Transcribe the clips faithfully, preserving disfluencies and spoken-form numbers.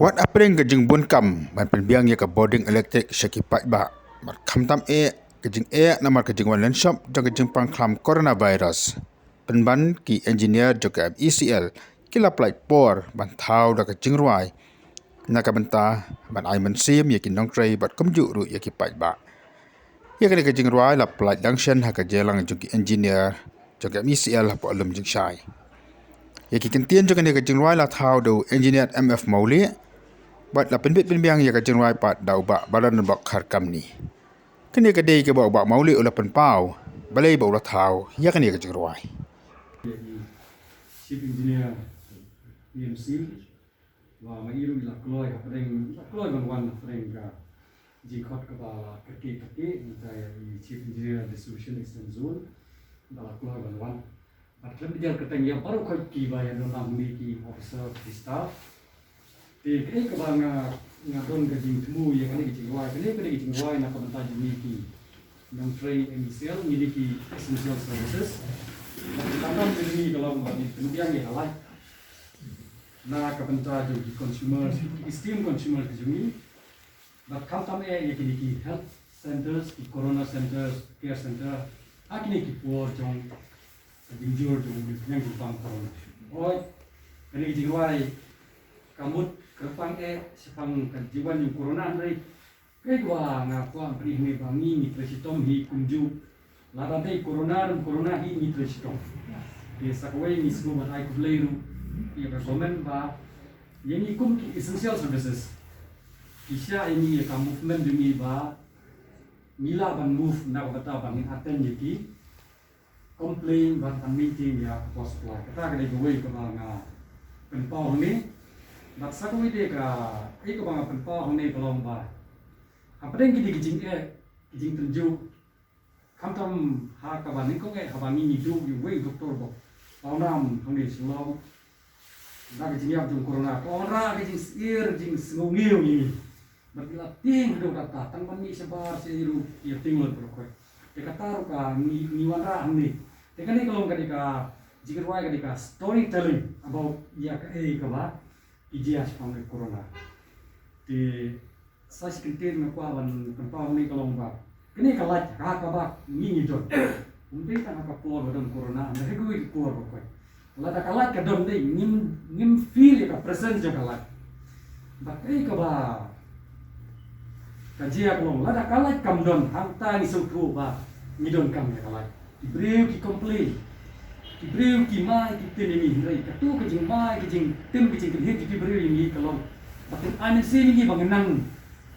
Wat hapdeng ka jingbun kam ban pynbiang ïa ka bording elektrik sha ki paidbah, bad khamtam eh ka jingeh namar ka jingwan lynshop jong ka jingpang khlam coronavirus, pynban ki engineer jong ka M E C L ki la pynlait por ban thaw da ka jingrwai na ka bynta ban ai mynsiem ïa ki nongtrei bad kumjuh ruh ïa ki paidbah. Ïa kane ka jingrwai la pynlait dang shen ha ka jingïalang jong ki engineer jong ka M E C L hapoh Lumjingshai. Ïa ki kyntien jong kane ka jingrwai la thaw da u engineer M F Mawlieh, bad la pynbit pynbiang ïa ka jingrwai pat da u Bah Baranbok Kharkamni. Kane ka dei kaba u Bah Mawlieh u la pynpaw balei ba u la thaw ïa kane ka jingrwai. Chief Engineer E M C, ba ma i ruh i la kloi hapdeng, i la kloi ban wan hapdeng ka jingkhot kaba la kyrkieh kyrkieh, mynta ïa i Chief Engineer Distribution Eastern Zone, ba la kloi ban wan. Bad khlem da jia kyrteng ïa baroh khoit kiba ïa don lang hangne, ki officer, ki staff. Te kaei kaba nga, nga don ka jingthmu ïa kane ka jingrwai, kane, kane ka jingrwai na ka bynta jong ngi ki nongtrei M E C L, ngi dei ki essential services. Bad ka kam jong ngi ka long ba ngin pynbiang ïa ka light na ka bynta jong ki consumers, ki esteemed consumers ki jong ngi. Bad khamtam eh ïa kine ki health centers, ki corona centers, care center ha kine ki por jong ka jingjur jong ka jingpang corona. Hooid, kane ka jingrwai ka mut kyrpang eh shaphang ka jingwan jong corona, hynrei kaei kaba nga kwah ban pyni hangne ba ngi, ngi trei shitom hi kumjuh. Lada dei corona, ym corona hi ngi trei shitom. Te sa kawei ngi sngewbha ban ai khublei ruh ïa ka government ba ïa ngi kum ki essential services, ki shah ïa ngi ïa ka movement jong ngi ba ngi lah ban move na ka bynta ba ngin attend ïa ki complaint bad ban maintain ïa ka power supply. Kata ka dei kawei kaba nga pynpaw hangne. Bad sa kawei de kaei kaba nga pynpaw hangne ka long ba hapdeng kine ki jingeh, ki jingtynjuh, khamtam ha kaba nyngkong eh haba ngi, ngi duh ïa uwei u doktor ba pawnam hangne Shillong, na ka jingïap jong corona, ka wanrah ka jingsyier jingsngewngew ïa ngi. Bad ngi la tieng haduh katta, tang ban mih shabar sha ïa ruh ïa tieng lut baroh khoit. Te kata ruh ka ngi, ngi wanrah hangne. Te kane ka long ka dei ka jingrwai, ka dei ka storytelling about ïa kaei kaba ki jia shaphang ka corona. Te sa shi kyntien nga kwah ban pynpaw hangne ka long ba kane ka light ha kaba ngi, ngi don, ym dei tang ha ka por ba don corona, hynrei ha kiwei ki por baroh khoit. Lada ka light ka don dei, ngim, ngim feel ïa ka presence jong ka light. Bad kaei kaba ka jia ka long, lada ka light kam don, hangta ngi sngewthuh ba ngi donkam ïa ka light. Ki briew ki complain, ki briew ki mai ki tim ïa ngi, hynrei kato ka jingmai, ka jingtim, ka jingkynhied jong ki briew ïa ngi ka long ba kin ai mynsiem ïa ngi ba ngin nang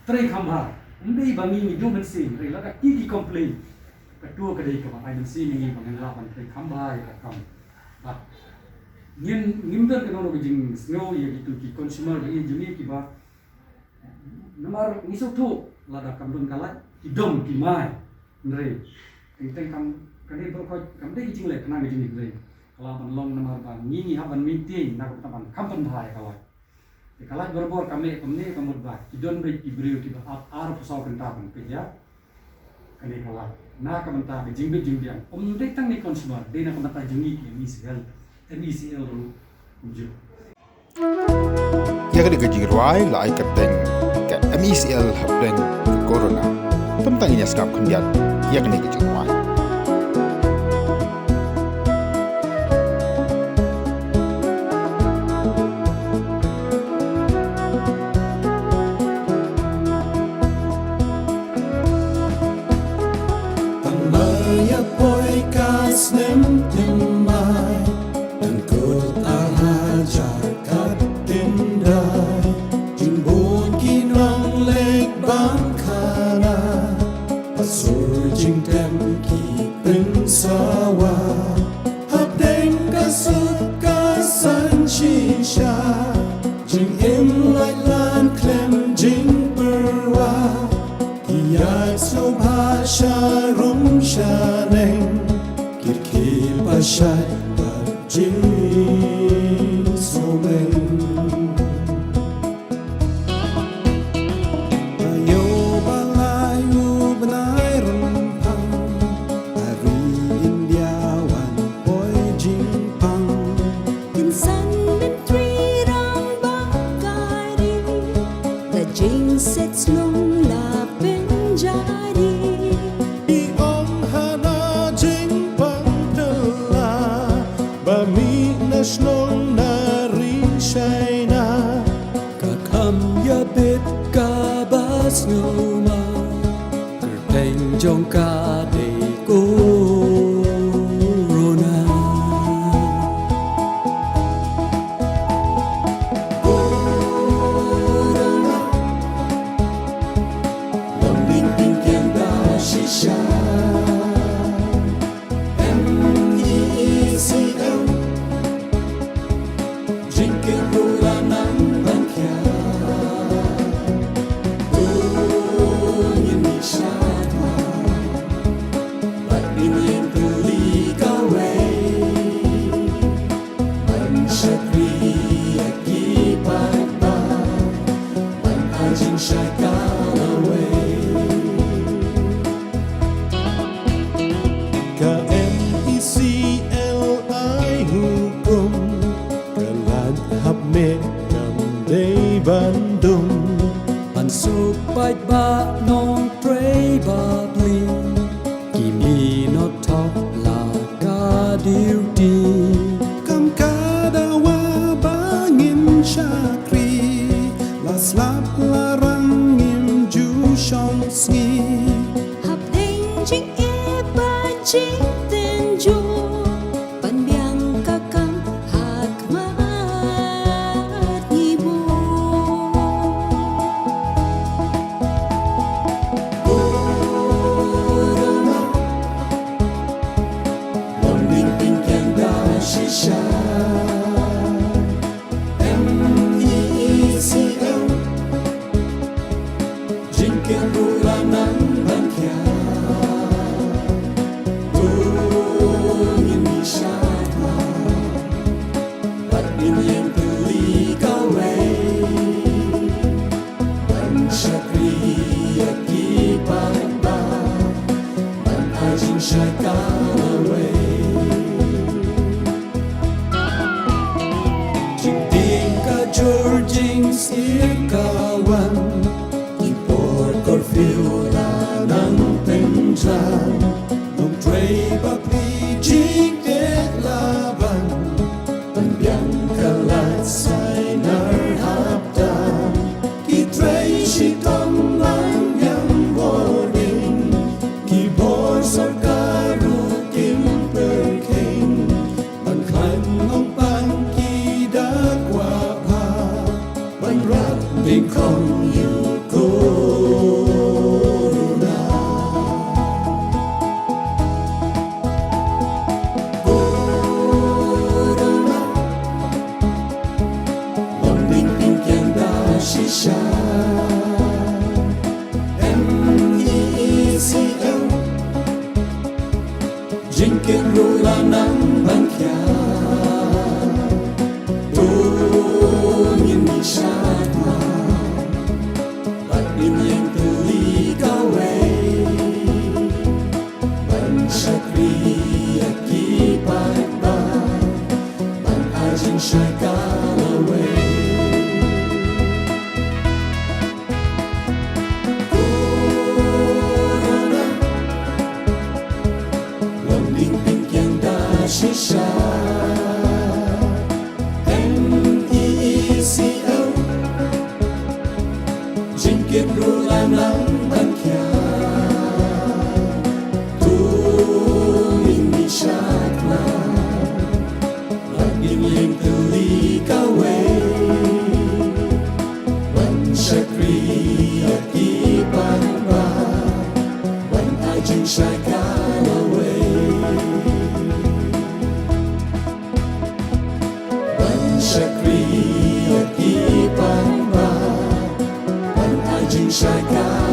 trei kham bha. Ym dei ba ngi, ngi duh mynsiem, hynrei lada ki, ki complain, kato ka dei kaba ai mynsiem ïa ngi ba ngin lah ban trei kham bha ïa ka kam. Bad ngin, ngim don kano kano ka jingsngew ïa kito ki consumer ba ïeit jong ngi kiba, namar ngi sngewthuh lada kam don ka light ki dom ki mai. Hynrei teng teng kam, kane baroh khoit kam dei ka jingleh khnang ka jong ngi, hynrei ka lah ban long namar ba ngi, ngi hap ban maintain na ka bynta ban kham pynbha ïa ka light. Te ka light barabor kam eh kumne, ka mut ba ki don beit ki briew kiba ap arphew saw kynta ban peit ïa kane ka light na ka bynta ka jingbit jingbiang. Ym dei tang na ki consumer, dei na ka bynta jong ngi ki M E C L, M E C L ruh kumjuh. Ïa kane ka jingrwai la ai kyrteng ka M E C L hapdeng ka corona. Te mynta ngin ïa sngap khyndiat ïa kane ka jingrwai. Tang ba ïa poi ka snem thymmai, dang kut ar hajar khatkhyndai, jingbun ki nongleit bam khana, ba sur jingtem ki Jingset slung la pynjari. I ong hana jingpang tela ba mi na shnong na ri China. Ka kham ïa bit kaba sngewma. Kyrteng jong ka dei Corona. Corona. Long ding pynkiang da shisha. M E E C L. Jingkyrkhu la nang ban khia. Ngin ïa shah ma. Bad ngin ïeng tylli kawei. Ban shakri ïa ki paidbah. Ban ai jingshai kawei. Ka M E C L ai hukum, ka lait hap miet kam dei ban dung. Ban suk paidbah nongtrei bapli, ki mih noh thok la ka duty. Kam ka dawa ba ngin shakri, la slap la rang ngim ju shong sngi. Hapdeng jingeh bad jingtynjuh, ban biang ka kam ha khmat ngi buh. Corona. Long ding pynkiang da shisha. M E E C L. Jingkyrkhu la nang ban khia. To ngin ïa shah ma. Bad ngin ïeng tylli kawei. Ban shakri ïa ki paidbah. Ban ai jingshai kawei. Jingtieng ka jur jingsngewsih ka wan. Ki por curfew la nang pynjlan. Nongtrei bapli jingeh la ban. Pynbiang ka lait sainar hapta. Ki trei shitom ban biang boarding. Ki bor sorkar ruh kim pyrkhing. Ban khlaiñ nongpang ki da kwah bha. Ban rat nyngkong ïa u Corona. Corona. Long ding pynkiang da shisha. M E E C L. Jingkyrkhu la nang ban khia. To ngin ïa shah ma. Bad ngin ïeng tylli kawei. Ban shakri ïa ki paidbah. Ban ai jingshai kawei. Corona. Long ding pynkiang da shisha. M E E C L. Jingkyrkhu la nang ban khia. To ngin ïa shah ma. Bad ngin ïeng tylli kawei. Ban shakri ïa ki paidbah. Ban ai jingshai kawei. Ban shakri ïa ki paidbah. Ban ai jingshai kawei.